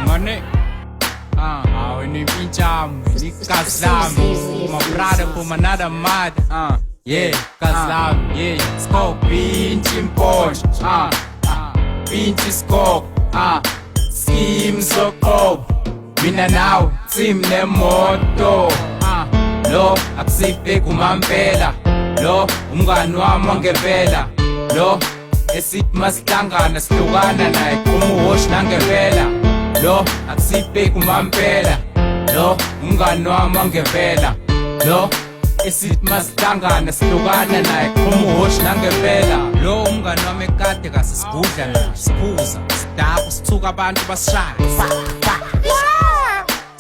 Ngane ah awenimpintshami igazi lami, my brother from another mother. Ah yeah, gazi lami, yeah, scope pinch impontsho, ah pinch scope, ah scheme soqobo, mina nawe team nemoto. Ah lo akusife kumampela, lo umngani wami wangempela, lo esithi masihlangana sihlukana naye qhuma uhoshi nangempela. Lo akusife kumampela, lo umngani wami wangempela, lo esithi masihlangana sihlukana naye qhuma uhoshi nangempela. Lo umngani wami ekade kasisigudla naye, siphuza sidakwa, sithuka abantu basishaya,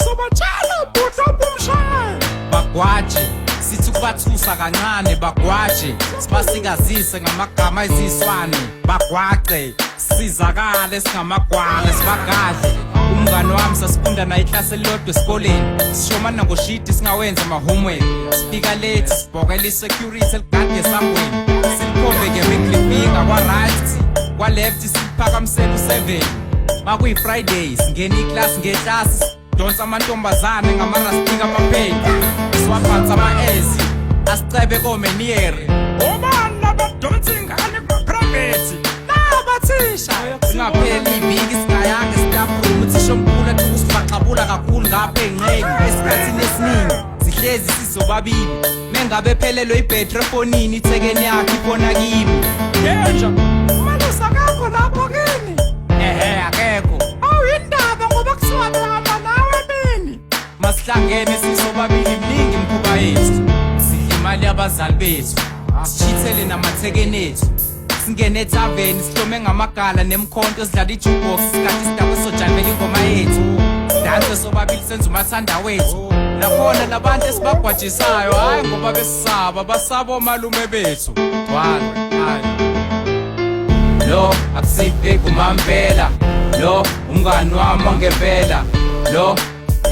sobatshela bhuti obumshaya bagwaje, sithi ukubathusa kancane bagwaje, sibasikazise ngamagama eziswane bagwace, sizakale singamagwala sibagadle. Umngani wami sasifunda naye iklasi elilodwa esikoleni, sishomana ngoshidi singawenza ama-homework, sifika late sibhokela i-security eligade esangweni, silikhombe nge-middle finger kwa-right kwa-left, siliphakamisela u-7. Makuyi-Friday singena iklasi ngeklasi, donsa amantombazane ngamarastika amaphenti, siwaphansi ama-ezi asicebe komeniyeri. Obani labadonsa ingane kuma-private? Nabathisha singapheli iviki singayanga e-staff room, uthisha omkhulu athi usibhaxabula kakhulu ngapha ey'nqeni. Esikhathini esiningi sihlezi sisobabili, mengabe ephelelwe ibhetri efonini, ithekeni yakhe ifona kimi. Yenja, umalusi akekho lapho kini? Ehe, akekho. Awu indaba ngoba kuthiwa behamba nawe emini. Masihlangene sisobabili, mningi imikhuba yethu, sidla imali yabazali bethu, sishithele namathekeni ethu, singene ethaveni sihlome ngamagala nemkhonto, sidlala i-jukebox sikhathi sidakwe, sojayivela ingoma yethu, sidanse sobabili, senze umathanda wethu. Nakhona labantu esibagwajisayo, hhayi ngoba besisaba, basaba omalume bethu. Gcwala hayi. Lo akusife kumampela, lo umngani wami wangempela, lo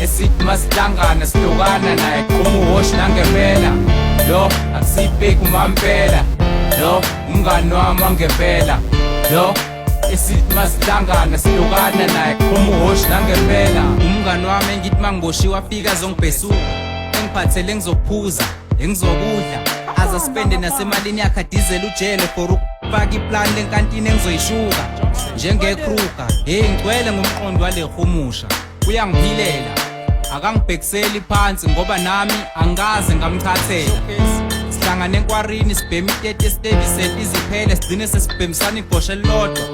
esithi masihlangana sihlukana naye qhuma uhoshi nangempela. Lo akusife kumampela, lo umngani wami wangempela, lo esithi masihlangana sihlukana naye qhuma uhoshi nangempela. Umngani wami engithi mangiboshiwe afika azongibhesuka, engiphathele engizophuza, engizokudla, aze aspende nasemalini yakhe adizele ujele for ukufaka iplani lenkantini engizoyishuka njengekruger. Hey, ngigcwele ngomqondo wale humusha, uyangiphilela, akangibhekiseli phansi ngoba nami angikaze ngamchathela. Sihlangane enkwarini sibhema iteti esitevisenti iziphele, sigcine sesibhemisana igosha elilodwa,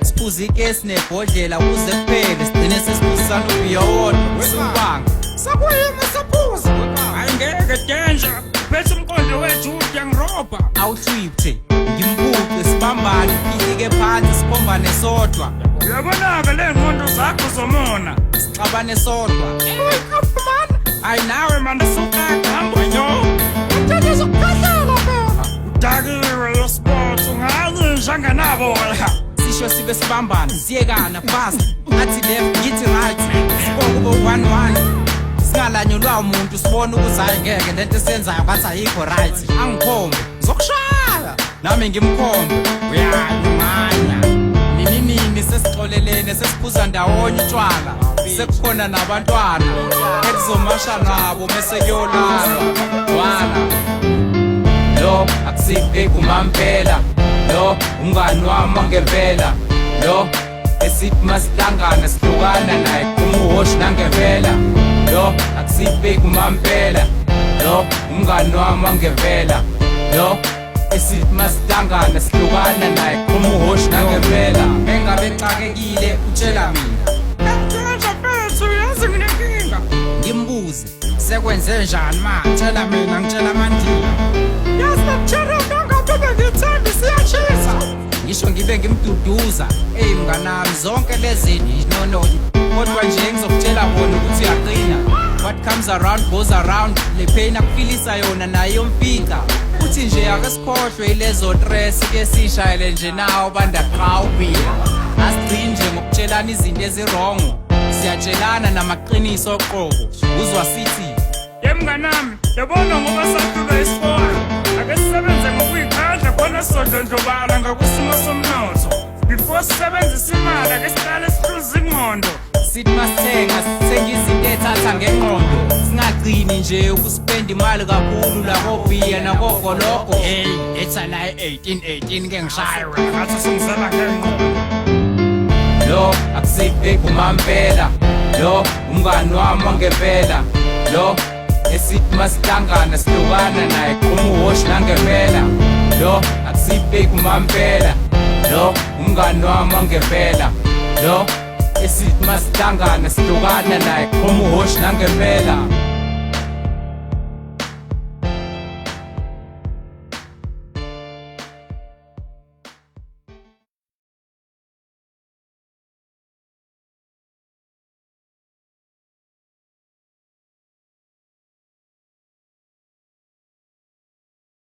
siphuze ikesi nebhodlela kuze kuphele, sigcine sesiphuzisana ubhiya wodwa siwubanga. Sekuyimi sephuza. Hayi ngeke Danger, uphethe umqondo wethu uyangirobha. Awuhlwiphe ngimbuce, sibambane, phihlike phansi, sikhombane sodwa. Uyabona-ke le ngqondo zakho zomona. Sixabane sodwa. Uyikafumana. Hayi nawe Mani suka hamba nyo. Uthatha zokukhahlela phela. Udakiwe lo sport ungayinja ngenabo la. Sisho sibe sibambana, siyekana fast, athi left ngithi right, sibonke kube 1-1, singalanyulwa umuntu, sibone ukuthi hayi ngeke lento esiyenzayo ngathi ayikho right. Angikhombe ngizokushaya, nami ngimkhombe, uyanyumanya nini nini, sesixolelene, sesiphuza ndawonye utshwala, sekukhona nabantwana ekuzomasha nabo mese kuyolalwa. Wala lo akusife kumampela, lo umngani wami wangempela, lo esithi masihlangana sihlukana naye qhuma uhoshi nangempela. Lo akusife kumampela, lo umngani wami wangempela, lo esithi masihlangana sihlukana naye qhuma uhoshi nangempela. Mengabe exakekile utshela mina. Danger mfethu, yazi nginenkinga. Ngimbuze sekwenze njani ma, tshela mina, ngitshela amandiya. Yazi le ngabe bengithemba siyashisa. Ngisho ngibe ngimduduza, eyi mnganami, zonke lezi no no, kodwa nje ngizokutshela kona ukuthi uyaqina, what comes around goes around, le pain akufilisa yona nayo yomfica. Uthi nje ake sikhohlwe ilezo stress, ke sishayele nje nawo bandaqawubila. Asigcini nje ngokutshelana izinto ezi-wrong, siyatshelana namaqiniso oqobo, uzwa sithi Ye mnganami, yabona ngoba sahlulwa isikolo. Ake sisebenze ngokuyikhandla khona sizodla. Siyadlondlobala ngakusimo somnotho. Before sisebenzisa imali, ake siqale sihluze ingqondo. Sithi masithenga, sithenga izinto ethatha ngengqondo, singagcini nje ukuspenda imali kakhulu lakobhiya nakogologo. Hey, letha la i-1818 ke ngishaye wena, ngathi usungizela ngengqondo. Lo akusibheki umampela, lo umngani wami wangempela, lo esithi masihlangana sihlukana naye qhuma uhoshi nangempela. Lo akusibheki umampela, lo umngani wami wangempela, lo esithi masihlangana sihlukana naye qhuma uhoshi nangempela.